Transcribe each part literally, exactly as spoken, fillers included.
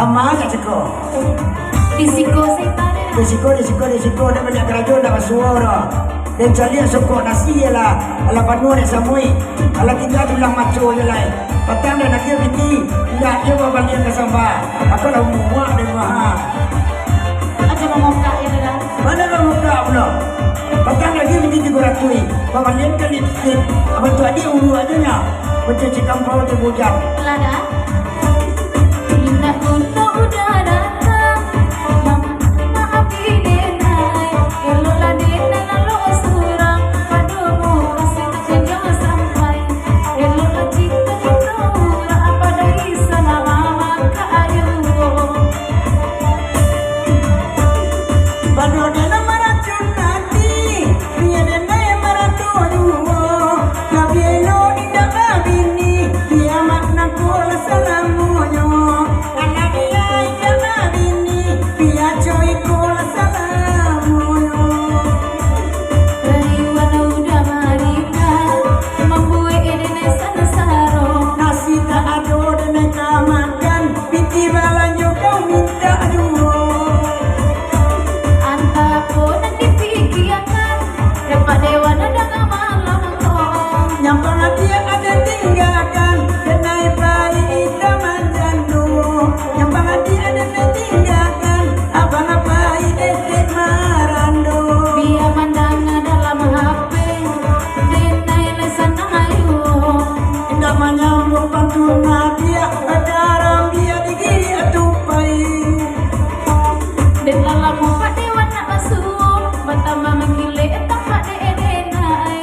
Ama ka siko. Di siko saitan. Di siko, di siko, di siko, dah banyak karajo, dah basuo dah. Den caliak sokok nasi lah, alah panuah dek samuik. Alah tingga tulang maco je lai. Patang den agiah bini, indak iyo babalian ka samba. Ako lah muak den mah. Aja mamokak yo dah. Mano mamokak pulo? Patang den agiah bini tigo ratuih. Babalian ka lipstik. Apo tu adik ulu ajo nyo. Mencuci kampau di bujang. Lah dah. Indak kuno udah datang. Maaf, maaf, Denai. Eloklah Denai lalok surang. Pado mukasuik nak kunjuang sampai. Eloklah cinto-cinto urang. Pado isan nak mamakak ayuang. Pado Denai maracun ati. Bia Denai marato juo. Labiah elok indak babini. Bia mak nangko lah salamonyo. Anak bia indak babini, bia co iko lah salamonyo. Rayuan udah marikak, mambuek Denai sansaro. Nasi tak ado Denai ka makan, pitih balanjo kau mintak juo. Antah apo nan dipikiakan, dapek Dewan danga malam ko. Nyampang adiak aden tinggakan, Denai pai ita manjando. Nyampang adiak aden tinggakan, abang pai detek marando. Bia mandanga dalam H P, Denai lai sanang ayuang. Indak manyambung pantun adiak, badaram bia digirik atupai. Dek lah lamo Pak Dewan nak basuo, batambah mangkilek tampak dek Denai.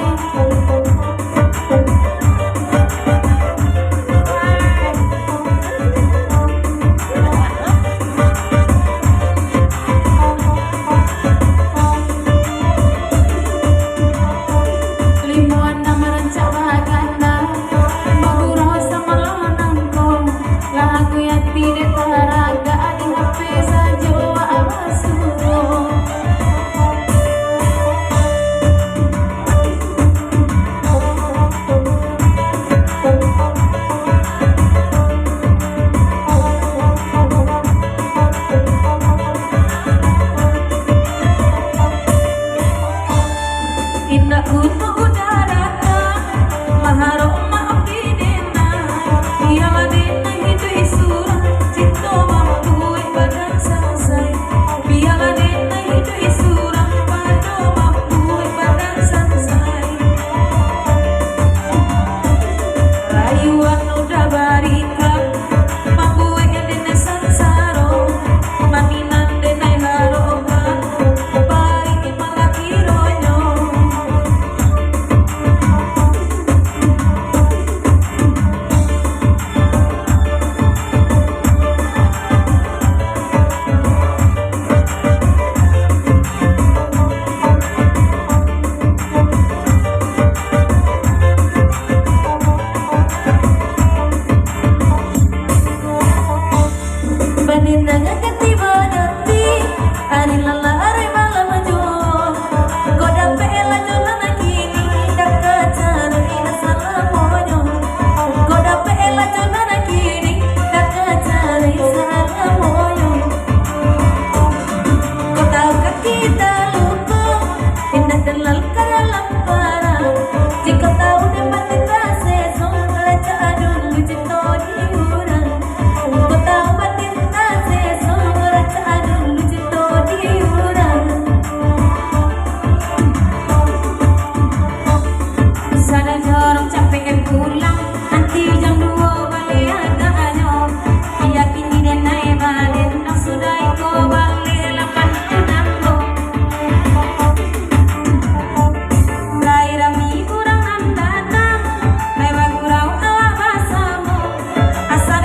Limo anam rancak baganda, bagurau samalam nangko. Lagu ati dek taragak, di H P sajo awak basuo. Indak kuno udah datang, maharok maaf di Denai. Bialah Denai hiduik surang, cinto mambuek badan sansai. Bialah Denai hiduik surang, pado mambuek badan sansai. Rayuan udah barikak, mambuek Denai sansaro. Mani nan Denai harokan, pai malah kironyo. Baninangan ganti baganti, ari lalah ari malam juo. Kok dapek lah jo nan kini, dak ka cari nan salamonyo. Kok dapek lah jo nan kini, dak ka cari salamonyo. Kok tahu kaki taluko, indak den lalok ka dalam parang. Jikok tahu den batin taseso, rancak dulu cinto di urang. Kok tahu batin taseso, rancak dulu cinto di urang. Bisa nan jorong capek pulang, nanti jam duo baleh agaknyo. Iyo kini Denai baden, nan sudah iko baleh lapan tunangko. Lai rami urang nan datang, lai bagurau awak basamo. Asa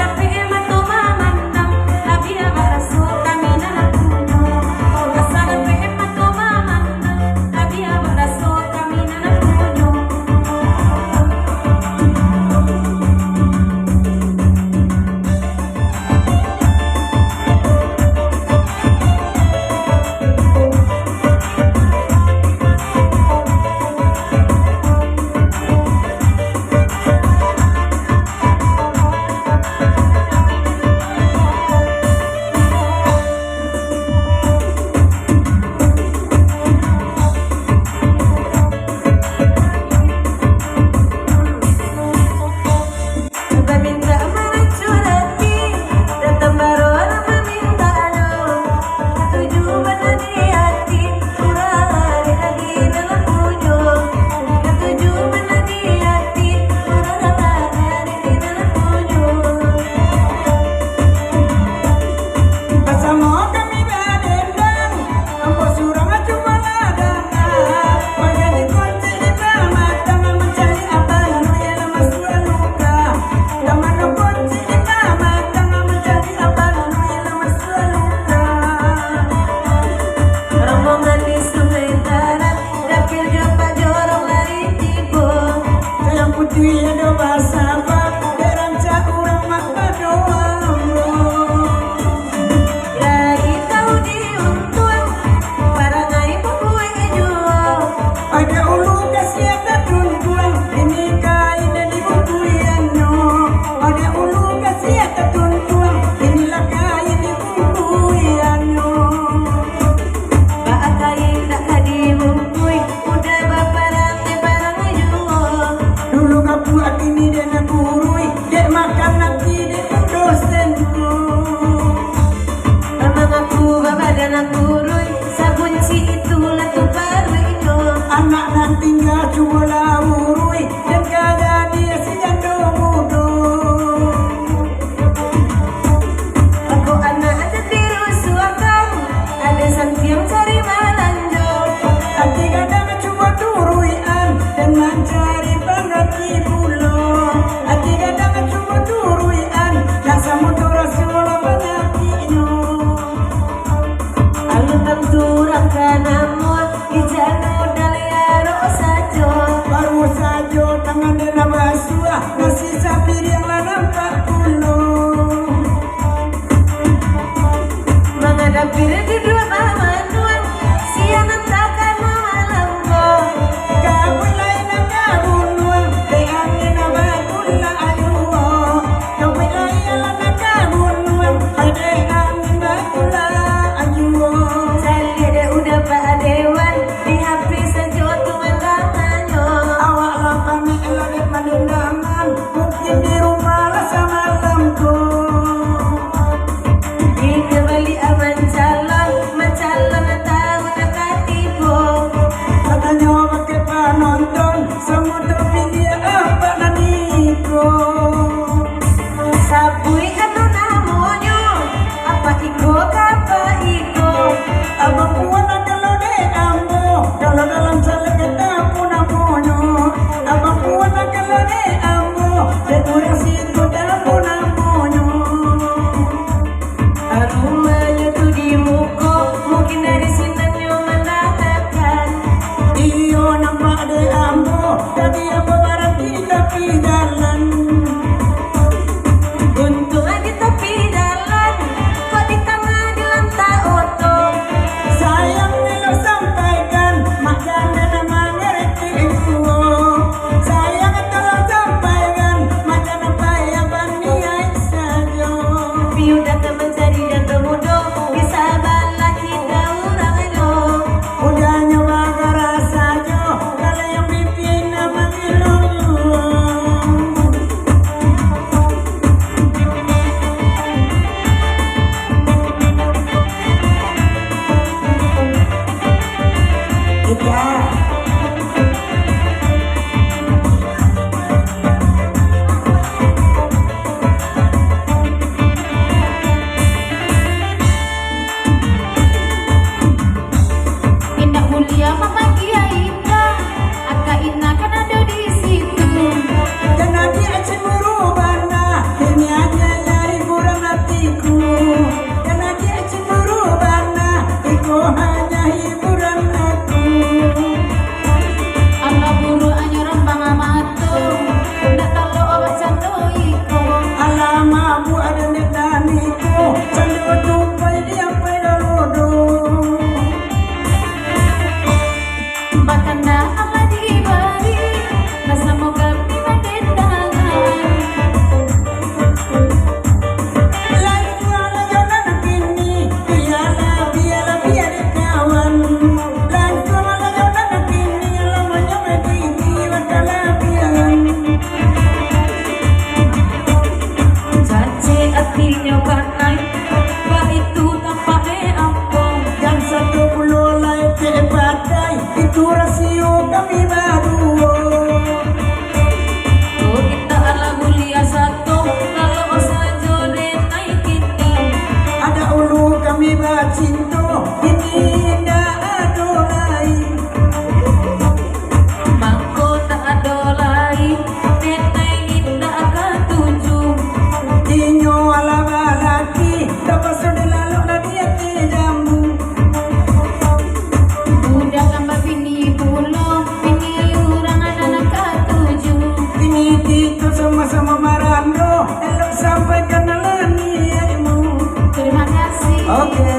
Nan uruih, sakunci itulah tu paruihnyo. Anak nan tingga cubolah uruih, jan ka jadi si jando mudo. Ako anak ado di rusuakan, ado santiang cari balanjo. Ati gadang cubo turuihan, jan mancari pangarati pulo. Ati gadang cubo turuihan, jan samudo raso lah panyakiknyo. Alun tantu urang ka namuah, ijak nu daliah aro sajo. Baru sajo tangan den lah basuah, nasi sapiriang lah nampak pulo. Mangadapi duduak bamanuang, sia nan takana malam ko. Kabuik lai nan ka bunuang, dek angin nan batulak ajuo. Kabuik lai alah nan ka bunuang, pai dek angin batulak ajuo. Caliak dek uda Pak Dewan, di H P sajo tu mandanganyo. Awak lah panek lah dek mandangan, mungkin di rumah lah samalam ko. Inyo baliak mancalon, mancalon taun nan katigo. Katonyo bakeh panonton, samudo pindia apak nan iko. Sabuik anu namonyo, apak iko ka apak iko. Abang Puan nan kalau dek ambo, kalau dalam salah kata pun namonyo. Abang Puan nan kalau dek ambo, dek urang situ dah pun namonyo. Rumahnyo tu di muko, mungkin dari sinan nyo manandakan. Iyo, nampak dek ambo, tadi ambo baranti di tapi jalan. Untuang di tapi jalan, kok di tangah dilantak oto. Sayang elok sampaikan, mak jando nan mangarati juo. Sayang tolong sampaikan, mak jando payah baniaik sajo. Piudah ka mancari jando mudo, di sabalah kita urang lo. Udahnyo bagarah sajo, kalau yang pimpin nan mangilu. Indak buliah mamanggih indak, aka indak kan ado di situ. Jan adiak cemburu bana, ini hanyo hiburan hatiku. Jan adiak cemburu bana, iko hanyo hiburan aku. Alah buruak anyo rambang mato, ndak talok awak cando iko. Alah mabuak ado ndak tani ko, cando tupai diam pai dalodo. Bakanda alah dibari, basamo kami mandendangan. Lansuang jo nan kini, bialah, bialah, bialah kawan. Lansuang jo nan kini, lamonyo begini, bakalabihan. Cacek atinyo panai, baitu tampak dek ambo. Jan sato pulo lai kek patai, itu rasio kami baduo. Oh, kita alah buliah sato, kalau sajo denai kini. Adak ulu kami bacinto, kini indak ado lai. Mangko tak ado lai, denai indak katuju. Inyo alah balaki, tapaso dilalok lah di ati jambu. Budak kan babini pulo, bini urang anak nan katuju. Kini kito samo-samo marando, elok sampaikan alah niaikmu. Terima kasih. Oke.